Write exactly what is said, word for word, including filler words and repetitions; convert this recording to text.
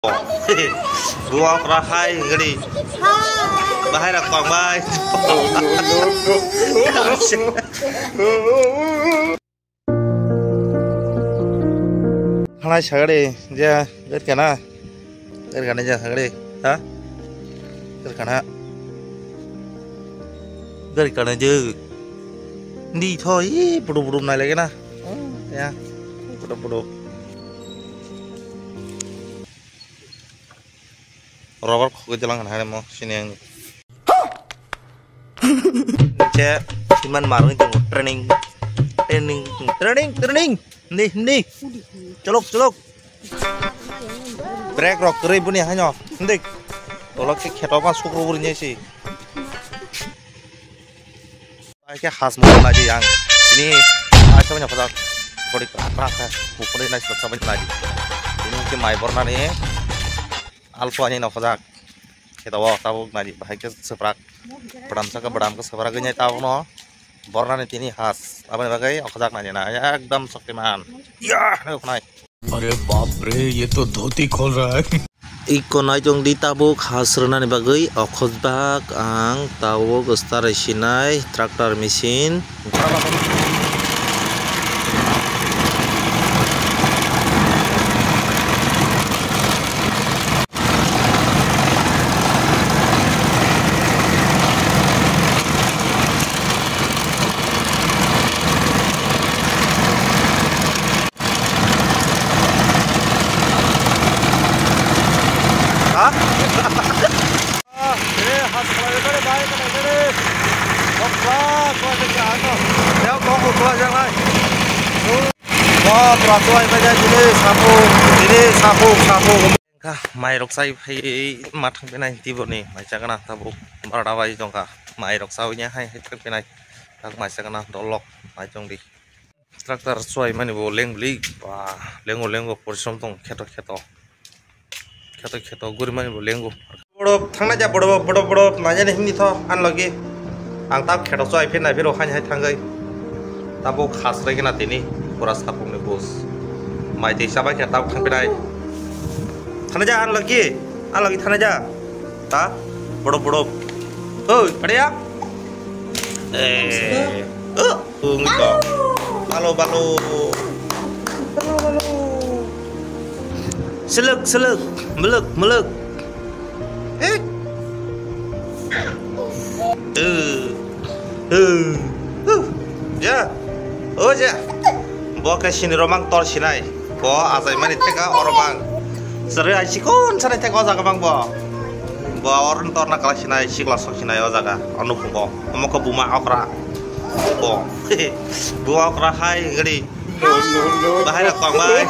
Buang rahai gari. Bahai rak pang bai. Halai sagari ja gari kana. Gari kana ja sagari. Ha? Gari kana. Gari kana je. Ndi tho i pudu pudu nai lagi na. Ya. Pudu pudu. Rubber khogwi jalang hwnwi mo sini ang. Che iman marwng tongo training, training, training, training. Hindi, hindi. Cholok, cholok. Brake rok kwrwi buni haino. Hindi. Tolok se kheto ma sukro buri nyesi. Ai khe has mo nai di ang. Ini ai sabanya khojak. Body krak krak khe. Bukuni nai sabanya nai di. Ini khe mai bornani. Alpha ni no khojak. Khe dawa tabuk nai di. Bahai khe seprak. Badam saka badam khe seprak ini tabuk no. Bornani tini has. Abani bagai khojak nai di na. Ekdam shaktiman. Yah, nai khonai. अरे बाप रे, ये तो धोती खोल रहा है। Iko naitong di tabuk has rwnani bagwi okhojbak ang tabuk start sinai tractor machine. Ha? Eh, has khlai dare, bai khlai dare. Kok kla, kla de kya ano. Ya kok kla jangai. Ba, pra tuai ba jai dile, sapu, dile, sapu, sapu. Kha, mai rok sai phai ma thang penai tiboni, mai chagana tabuk, barda bai jongkha, mai rok sawi nya hai, hai thang penai, tak mai chagana dolok, mai chong di. Tractor chuai mani bo leng bli, ba, lengo, lengo, porishrom tong, kheto, kheto. Kheto, kheto, guri mani bo lengo. Bodo, thangna ja, bodo, bodo, bodo, na jani himni tho, an logi. Ang tab kheto chuai phin nai phiro hain hai thangwi. Tabuk khas rai gina tini, pura sapung ni bus. Mai tei sabai khe tabuk thang phinai. Thangna ja, an logi, an logi thangna ja. Ta, bodo, bodo. Oi, ada ya? Eh, oh. Ungko. Balo, balo. Balo, balo. Selek, selek. Melek, melek. Eh? Eh. Eh. Eh. Ja. Oh, ja. Bo khe sini romang tor sinai. Bo ajaimani theka oro bang. Sere ai sikon sere theka o jaga bang bo. Bo oro torna kala sinai, sikla sok sinai o jaga. Ono phubo. Omo khe buma okra. Bo. Buma okra hai gari. Bahai rok kong bai.